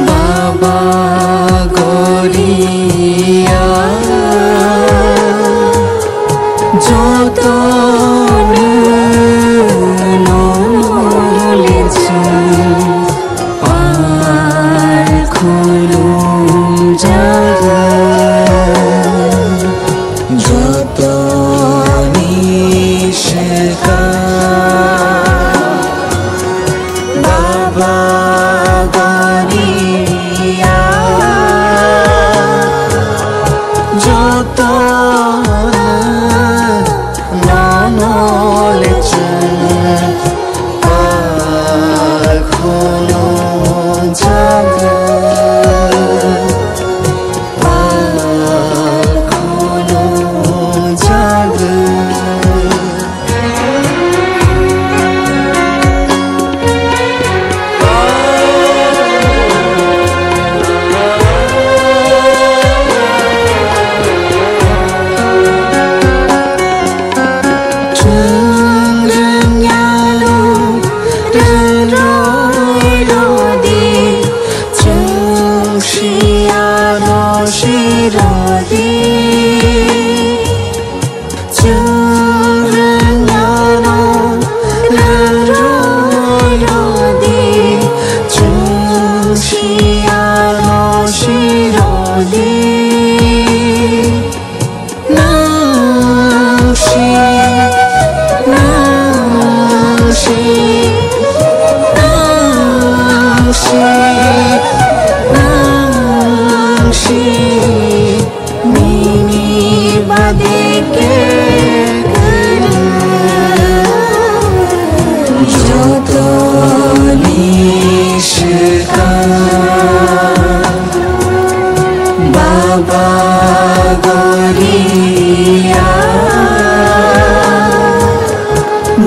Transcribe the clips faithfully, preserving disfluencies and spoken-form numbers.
Baba Goria, joto nono lechung, pal khulum jaga. Jotoni swkang Baba Goria, joto nono lechung, pal khulum jaga. Chwng rwngya rw, rwng roi rw di, chwng siya rw si rw di. Chwng rwngya rw, rwng roi rw di, chwng siya rw si rw di. Nang si, nang si, nang si, nang si, nini bade ke kwrwng. Jotoni swkang Baba Goria,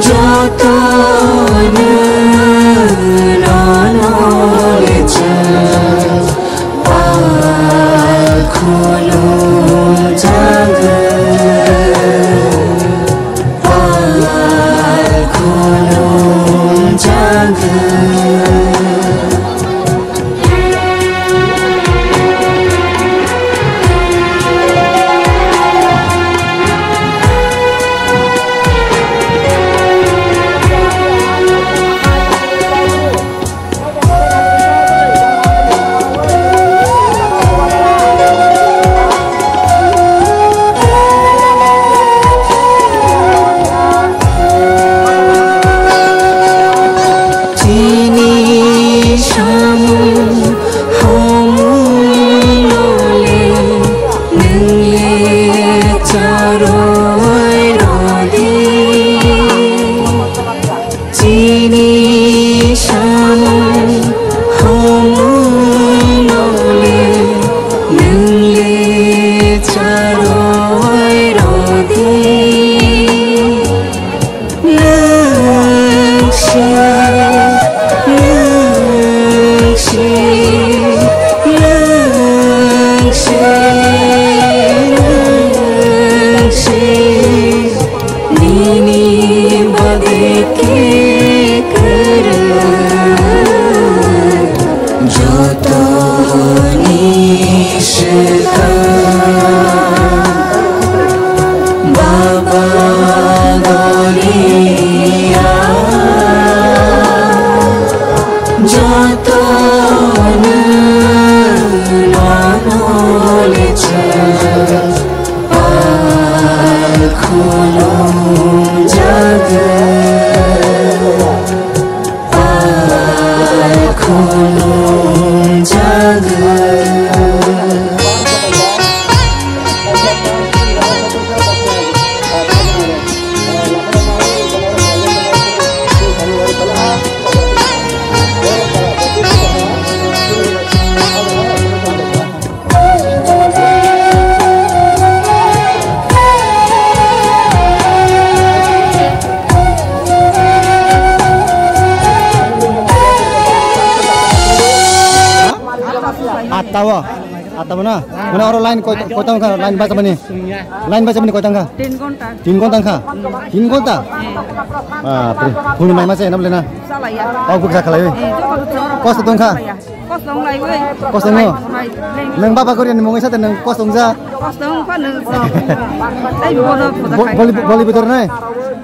joto nono lechung, pal khulum jaga, pal khulum jaga. Chini samung hamung nole, nwng le charoi rw di. Chini samung hamung nole, nwng le charoi rw di. Nwng si, nwng si, nwng si, nwng si, nini bade ke kwrwng. Jotoni swkang Baba Goria, joto nono lechung, pal khulum jaga, pal khulum jaga. Atta o. Tamo na? Mane oro line koi, koi tang kha, line bacha mani. Line bacha mani koi tang kha? Tin ghonta. Tin ghonta kha? Tin ghonta? Eh. Ah, pri, phunu mai ma se na bole na? Salaya. Oh, bukha khalai. Eh, joto joto. Kosto tong kha? Salaya. Kosto wng lai oi. Kosto wng? Rai, rai, rai. Nang baba gori ni mungwi sate nang kosto wng ja? Kosto wng kha nang so. Tei bo no phoda bo-, khai. Boli, boli bidor nai?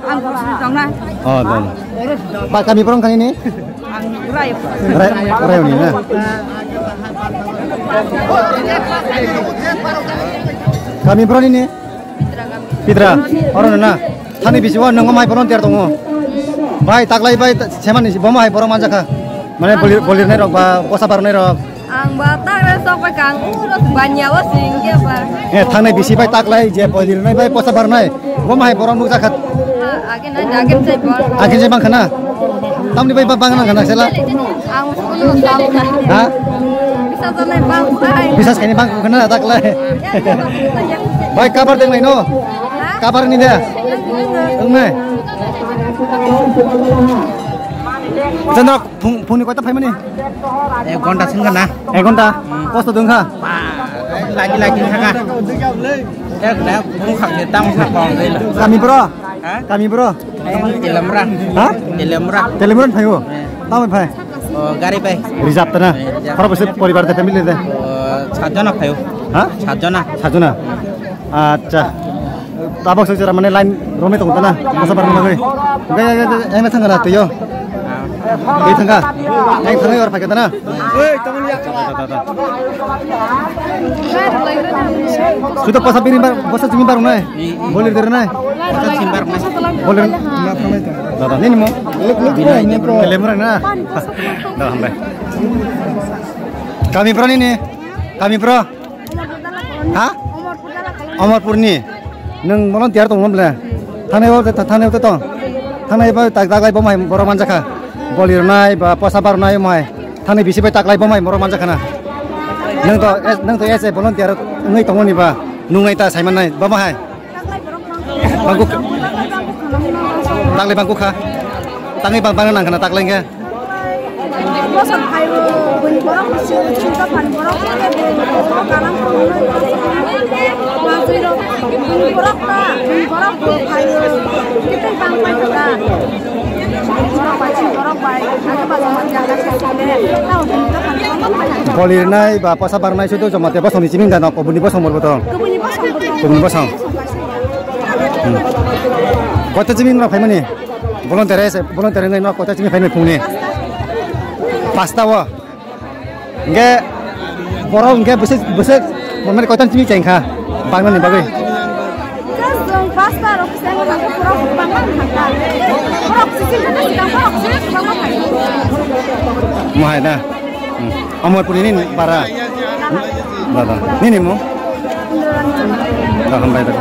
Ang bo sung tong na. Oh, dong. Ba kami porong kani ni? Ang Rai. Rai, Rai ni na. Kami porong ni? Pitra, oro no na. Thani bisi o nang mai porong tiar tongo. Bai taklai bai ta-, semani bo ma hai porong manjakha. Mane bolir, bolir nai rok ba, bosa bar nai rok. Ang ba tak re sok bai kang uro banya o sing ke ba. Eh, thangnai bisi bai taklai je bolir nai bai posa bar nai. Bo ma hai borok nuk jakha. Ha, age nai, age sai ba. Age je bang khana. Tamni bai ba bang nang khana sela. Ang usko no sam na. Ha? Bisa to nai bang bai. Bisa kani bang khana taklai. Bai kabar deng nai no. Ha? Kabar ni de. Ang nai. Jandok. Phung, phungni koita phaimani? Ek ghonta sing khana. Ek ghonta? Hmm. Kosto dong kha? Ba, lagi lagi kha kha. Ek na phung khak ni tam kha kong dei lo. Kami bro? Ha? Kami bro? Telemra. Ha? Telemra. Telemra phaio? Eh. Tamo phai? Oh, gari pai. Reserve ta na? Eh, reserve. Khoro bwswk poribar de, family de? Oh, sat jona phaio. Ha? Sat jona. Sat jona. Acha. Tabok soi jora mane line romwi tongo na. Masa barang bagwi. Gai, gai, gai, gai, gai, thangna tuyo. Gai thangka. Gai thangwi or phai na. Sudah posa bini bar, posa jimi bar nai. Bolir der nai. Posa jimi bar nai. Bolir. Dada, nini mo? Telemra na. Dada, hambai. Kami pro nini. Kami pro. Ha? Omorpurni. Nwng volunteer tongmo ble? Thangnaio, thangnaio tong. Thangnaio tak taklai bo mai borok manjakha. Boli rwnai ba posa barnai mai. Thangnai bisi bai taklai bo mai borok manjakha na. Nwng to, nwng to ese volunteer wngwi tongmani ba. Nungnai ta saimannai ba mahai. Bangkuk. Taklai bangkuk kha. Tangwi bang bang nang khana taklai khe. Bosong phaio, buini borok ni simi chinta phani borok ni borok kalam phunuknai. Majui rok buini borok ta, buini borok bo phaio, kitai bang pai kha. Borok bai chini borok bai, age bajak man jaga sai kha le, tao buini borok phani borok bai. Boli rwnai ba posa barnai sudu joma te bosong ni chiming da no, kubuni bosong morbo to. Kubuni bosong bo to. Kubuni bosong. Hmm. Kota chiming rok phaimani? Volunteer se, volunteer ngai no kota chini phaini phungni? Pasta o. Nge borok nge bwswk bwswk mane kota chini chengkha? Bangna ni bagwi. Just jong pasta rok se mo nang borok bangna ni thangkha. Borok sisi kata sikang borok se bangma phai. Mo hai da. Hmm. Amorpurni ni bara. Dada. Nini mo? Da hambai da.